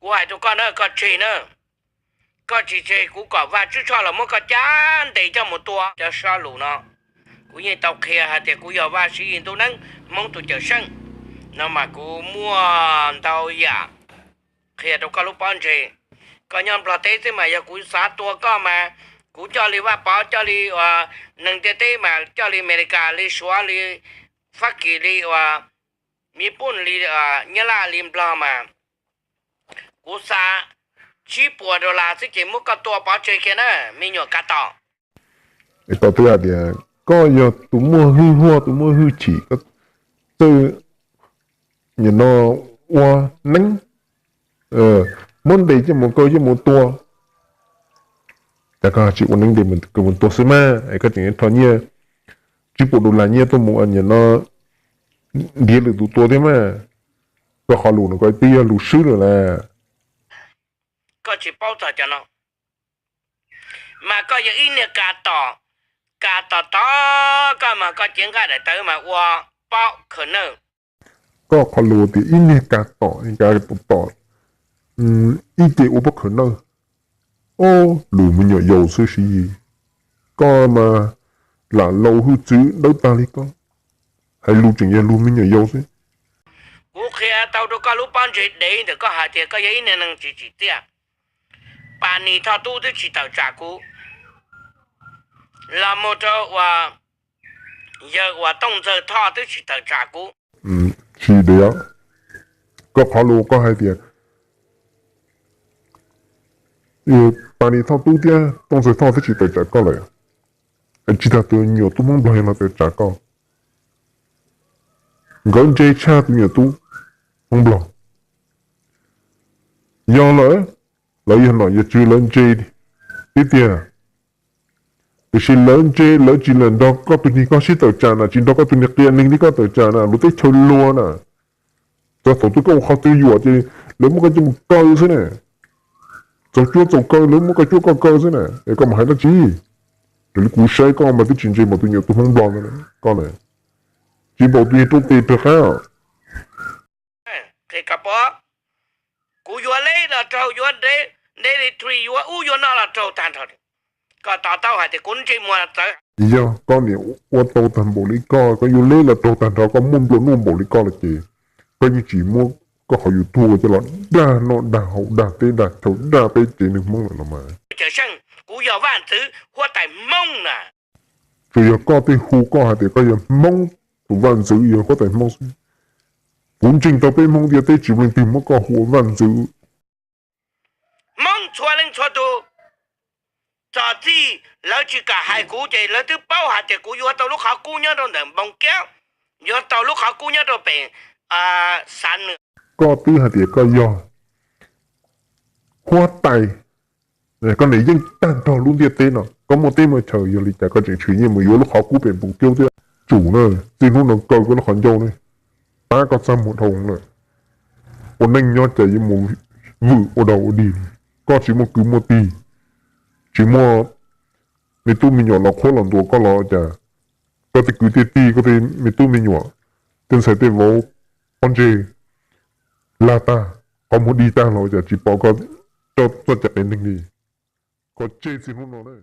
Kuv hais rau koj na, koj tseg na, koj tsis tseg kuv kom Vaj Tswb Tshoj los muab koj cab ntes coj mus tua. Cov so lus no kuv yeej tau qhia hais tias kuv yog Vaj Siv Yis Ntuj Neeb Hmoob tus Cawm Seej no mas kuv muaj ntau yam qhia rau koj lub pob ntseg. Koj nyob Nplog teb xwb mas yog kuv xav tua koj mas kuv coj li Vaj Pov, coj li uas neeg ntiaj teb mas coj li Amelikas li Suav li Fab Kis li uas Nyij Pooj li Nyab Laj li Nplog mas kuv xa tsib puas dollar xwb ces muab koj tua pov tseg kiag na, me nyuam kav tom. Es tau twb hais tias koj yog tus muaj hwj huaj, tus muaj hwj chim, koj txawj nim no ua neeb, muab ntes coj mus kaw coj mus tua, cas koj tsis ua neeb ntes kaw mus tua xwb mas es koj tseem rho nyiaj tsib puas dollar nyiaj tuaj mus nim no ntiav lwm tus tua thiab mas. Koj qhov lus no koj twb yog lus swb lawm las. Koj tsis paub txog cov no mas koj yog ib niag kav tom, kav tom tod koj mas koj cev nqaij daim tawv mas ua pob khaws nawj. Koj qhov lus tias ib niag kav tom, kav tom, ib ce ua pob khaws nawj. Ob, lus me nyuam yaus xwb Siv Yis. Koj mas lam laus hwj txwv dawb tag li koj, hais lus tseem yog lus me nyuam yaus xwb. Kuv qhia tau rau koj lub pob ntseg dev ntawm koj hais tias koj yog ib niag neeg tsis tsim txiaj. Pas Nis Thoj Tub twb tsis tawm tsam kuv, los mus rau uas yawg uas Tooj Ntxawg Thoj twb tsis tawm tsam kuv. Tsis dev, koj qhov lus koj hais tias Pas Nis Thoj Tub thiab Tooj Ntxawg Thoj twb tsis tawm tsam koj lawm, tsis tas tus nyuam tub Hmoob Nplog yog los tawm tsam koj. Nkawd ntse tshaj tus nyuam tub Hmoob Nplog. Yog lawm, lawv yog nom yog tswv lawv ntse tib tiag, tiam sis lawv ntse lawv tsis lam nrog koj tus niag koj sib tawm tsam na, tsis nrog koj tus niag qias neeg li koj tawm tsam na, lub teb chaws luag na. Txog thaum twg koj ua qhov twg yuam ces lawv muab koj coj mus kaw xwb na. Txaus cuab txaus kaw lawv muab koj cuab koj kaw xwb na, es koj mam hais dab tsi? Raws li kuv saib koj mas twb tsis ntse npaum tus nyuam tub Hmoob Nplog ntawd koj na. Tsis npaum tus yawg rau tes rau qab. Kuv yuav leb los raug, yuav nte li tris, yuav ub yuav no los raug tag nrho. Koj to taub hais tias kuv ntsej muag txawv. Yog koj niam ua tau tag npaum li koj, koj yuav leb los raug tag nrho, koj muaj nplua nuj npaum li koj lawm ces koj yeej tsis muab koj qhov YouTube coj los dag noj dag haus dag teb dag chaw dag peb tsev neeg Hmoob lawm los mas. Cawm Seej, kuv yog vaj ntxwv huab tais Hmoob na. Tsuas yog koj thiaj hu koj hais tias koj yog Hmoob tus vaj ntxwv, yog huab tais Hmoob xwb. Kuv ntseeg tau peb Hmoob ntiaj teb tsis muaj leej twg muab koj hu ua vaj ntxwv. Hmoob txhua leej txhua tus, txog txij lawv tsis kam hais kuv ces lawv twb paub hais tias kuv yuav tau lub qhov kub nyob rau ntawm Npoo Kiab, yuav tau lub qhov kub nyob rau pem Xav Nws. Koj twb hais tias koj yog huab tais, koj niam yeej tag nrho lub ntiaj teb no, koj muaj teb muaj chaw, yog li cas koj tseem tshwm yeej mus yuav lub qhov kub pem Npoo Kiab thiab? Tsum na, txij hnub no kaw koj lub qhov ncauj ne, pab koj txaj muag dhau lawm. Ua neej nyob cas yuav mus vwm ua dog ua dig, koj tsis muaj kwv muaj tij, tsis muaj me tub me nyuam los qhuab los ntuas koj los cas, koj tej kwv tej tij, koj tej me tub me nyuam, tej ntxhais tej vauv, pob ntseg lag tag, qhov muag dig tag los cas tsis pom koj coj txoj cai qias neeg li. Koj tseg txij hnub no na.